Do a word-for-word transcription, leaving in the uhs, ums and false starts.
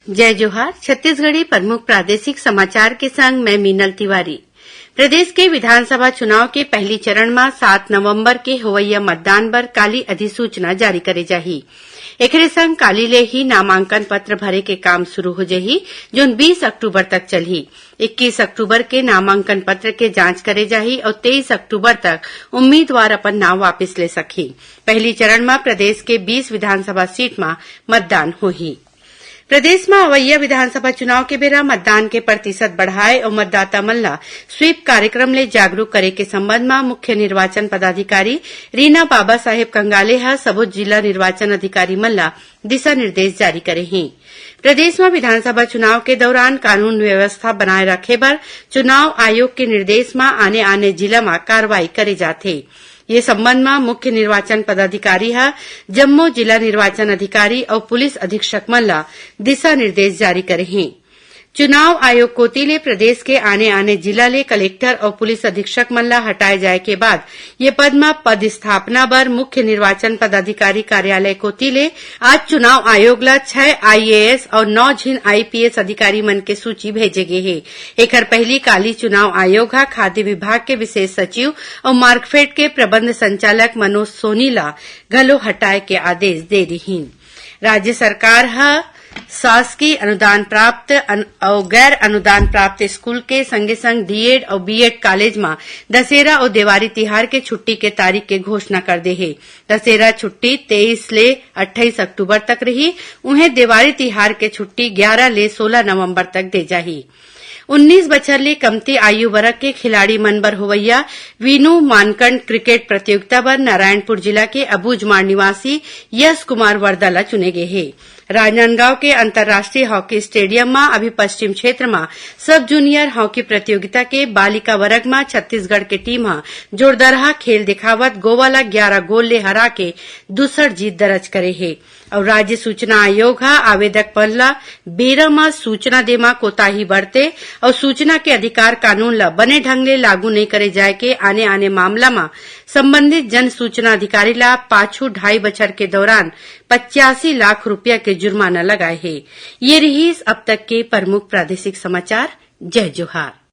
जय जोहार। छत्तीसगढ़ी प्रमुख प्रादेशिक समाचार के संग मैं मीनल तिवारी। प्रदेश के विधानसभा चुनाव के पहली चरण म सात नवंबर के होवइया मतदान बर काली अधिसूचना जारी करे जाही। एकरे संग काली ले ही नामांकन पत्र भरे के काम शुरू हो जाही, जोन बीस अक्टूबर तक चलही। इक्कीस अक्टूबर के नामांकन पत्र के जांच करे जाही और तेईस अक्टूबर तक उम्मीदवार अपन नाम वापस ले सकही। पहली चरण म प्रदेश के बीस विधानसभा सीट म मतदान होही। प्रदेश म अवइया विधानसभा चुनाव के बेरा मतदान के प्रतिशत बढ़ाए अउ मतदाता मन ल स्वीप कार्यक्रम ले जागरूक करे के संबंध म मुख्य निर्वाचन पदाधिकारी रीना बाबा साहेब कंगाले ह सबो जिला निर्वाचन अधिकारी मन ल दिशा निर्देश जारी करे हे। प्रदेश म विधानसभा चुनाव के दौरान कानून व्यवस्था बनाए रखे बर चुनाव आयोग के निर्देश म आने-आने जिला म कार्रवाई करे जाथे। ये संबंध म मुख्य निर्वाचन पदाधिकारी ह जम्मो जिला निर्वाचन अधिकारी अउ पुलिस अधीक्षक मन ल दिशा निर्देश जारी करे हे। चुनाव आयोग कोति ले प्रदेश के आने-आने जिला ले कलेक्टर अउ पुलिस अधीक्षक मन ल हटाए जाए के बाद ये पद म पदस्थापना बर मुख्य निर्वाचन पदाधिकारी कार्यालय कोति ले आज चुनाव आयोग ल छह आईएएस अउ नौ झिन आईपीएस अधिकारी मन के सूची भेजे गे हे। एखर पहिली काली चुनाव आयोग ह खाद्य विभाग के विशेष सचिव अउ मार्कफेड के प्रबंध संचालक मनोज सोनी ल घलो हटाए के आदेश दे रिहीन। राज्य सरकार ह शासकीय अनुदान प्राप्त अन-, अउ गैर अनुदान प्राप्त स्कूल के संगे संग डीएड अउ बीएड कॉलेज म दशहरा अउ देवारी तिहार के छुट्टी के तारीख के घोषणा कर दे हे। दशहरा छुट्टी तेईस ले अट्ठाईस अक्टूबर तक रही, उहें देवारी तिहार के छुट्टी ग्यारह ले सोलह नवंबर तक दे जाही। उन्नीस बछर ले कमती आयु वर्ग के खिलाड़ी मन बर होवइया वीनू मानकंड क्रिकेट प्रतियोगिता बर नारायणपुर जिला के अबूझमाड़ निवासी यश कुमार वर्दा ल चुने गे हे। राजनांदगांव के अंतर्राष्ट्रीय हॉकी स्टेडियम म अभी पश्चिम क्षेत्र म सब जूनियर हॉकी प्रतियोगिता के बालिका वर्ग म छत्तीसगढ़ के टीम ह जोरदारहा खेल दिखावत गोवा ल ग्यारह गोल ले हरा के दूसर जीत दर्ज करे हे। अउ राज्य सूचना आयोग ह आवेदक मन ल बेरा म सूचना दे म कोताही बरते अउ सूचना के अधिकार कानून ल बने ढंग ले लागू नइ करे जाए के आने-आने मामला म संबंधित जन सूचना अधिकारी ल पाछू ढाई बछर के दौरान पचासी लाख रुपया के जुर्माना लगाए हे। ये रिहीस अब तक के प्रमुख प्रादेशिक समाचार। जय जोहार।